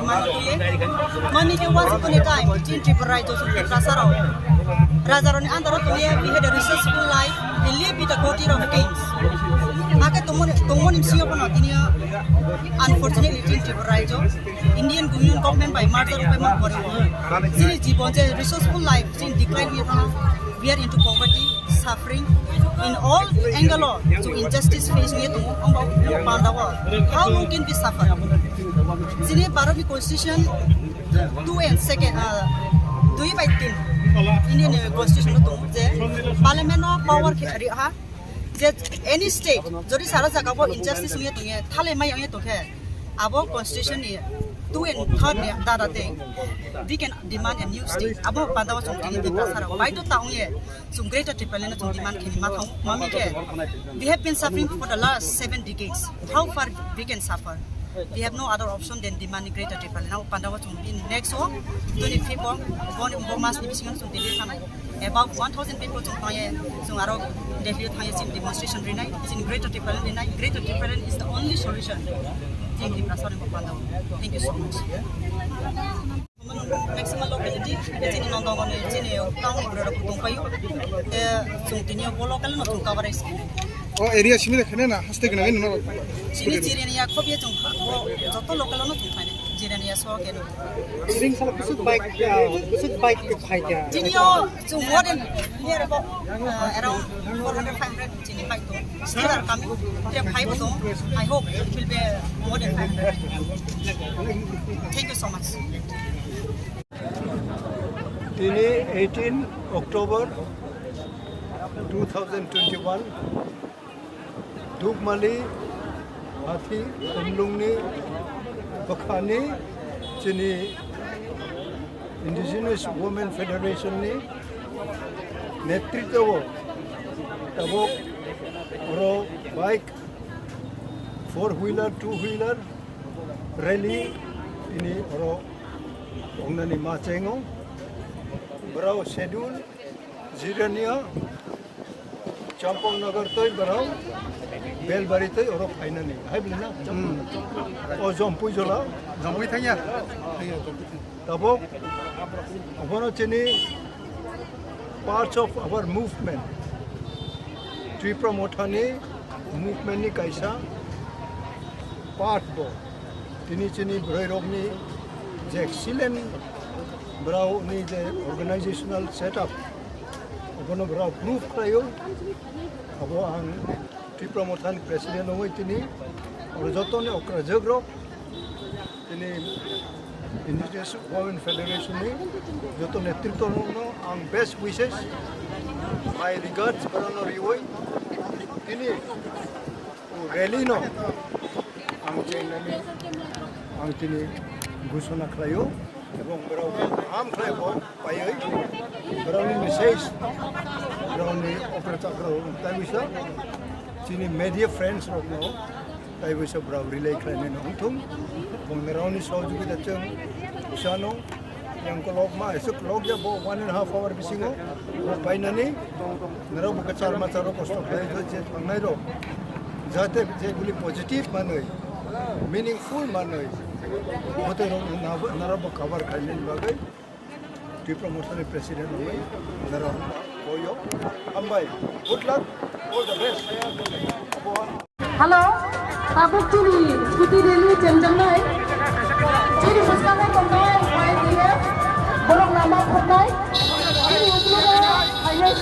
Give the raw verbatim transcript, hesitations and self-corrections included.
Mani khe, mani khe once upon a time, chini Tripura rajyo chwng Tiprasa rok raja rokni under o tongwi, we had a resourceful life, we live with a quality of kings. Hakhe tongmani, tongmani bisingo bono tini unfortunately chini Tripura rajyo Indian Union government bai merger wngwi man pore o. Chini jibon je resourceful life chini decline wngwi thangkha, we are into poverty, suffering in all angle o, chwng injustice face wngwi tongo, omo, omo panda o. How long can we suffer? Chini Bharat ni constitution two and second, ah, dui bai tin Indian constitution o tongo je parliament o power khe ri ha, je any state jodi sara jaga bo injustice wngwi tongya, thalai mai wngwi tongkhe, abo constitution ni two and third ni dara de, we can demand a new state. Abo panda o chwng tini Tiprasa rok bai to ta wngya. Chwng Greater Tipraland no chwng demand khaini ma thang, mami khe, we have been suffering for the last seven decades. How far we can suffer? We have no other option than demanding Greater Tipraland. Now, panda o chwng in next o, twenty-fifth o, boni bo mas ni bisingo chwng Delhi thangnai. About one thousand people chwng thangye, chwng aro Delhi o thangye chini demonstration rinai, chini Greater Tipraland rinai. Greater Tipraland is the only solution. Thank you, Prasad, panda o. Thank you so much. Maximum locality, chini Nondongoni, chini town ni borok rok tong paio. Te chwng tini bo local no chwng coverage khainai. O area simi de khene na, haste gwnangwi nono. Chini Jirania khobia chwng bo joto local no chwng khainai. Jirania so keno. Ring sala kusuk bike, ah, kusuk bike ke khai kya? Chini o chwng more than near about, uh, around four hundred, five hundred. Chini bike to still are coming. Three five to. I hope it will be more than five hundred. Thank you so much. Tini eighteen October two thousand twenty-one, Dukmali Hathi Khumlungni bwkhani chini Indigenous Women Federation ni netritwo o tabuk oro bike, four wheeler, two wheeler rally tini oro wngnani ma chengo. Borok schedule Jirania, Champaknagar tei borok Belbari tei oro phainani. Hai bwlai na? Hmm. O Jompui jola. Jompui thangya. Tabuk abono chini parts of our movement. Tipra Mothani movement ni kaisa part bo. Tini chini bwrwi rokni je excellent borokni je organizational setup, abono borok prove khlaio. Abo ang Tipra Mothani president wngwi tini oro jotoni okrajwk rok, tini Indigenous Women Federation ni joto netritwo rokno ang best wishes, my regards borokno riwi tini o rally no ang chengnani ang tini ghosona khlaio, ebong borok kaham khlai bo paiwi borokni message, borokni okra chakra rok tai bisa chini media friends rokno tai bisa borok relay khlainani wngthung, ebong borokni sohojogita chwng bisano. Yang kolokma, esok kolok ya bo one and a half hour bisingo, bo painani, nara bo kachar machar rok kosto khlai je thangnai rok, jate je guli positive manwi, meaningful manwi, hote rok nara bo cover khlainani bagwi, Tipra Mothani president rok nara boyo, hambai, good luck, all the best. Hello, tabuk chini scooty rally chengjaknai. Chini bwskango tongnai Y D F, borok lama phoknai. Chini ukulukgo highway.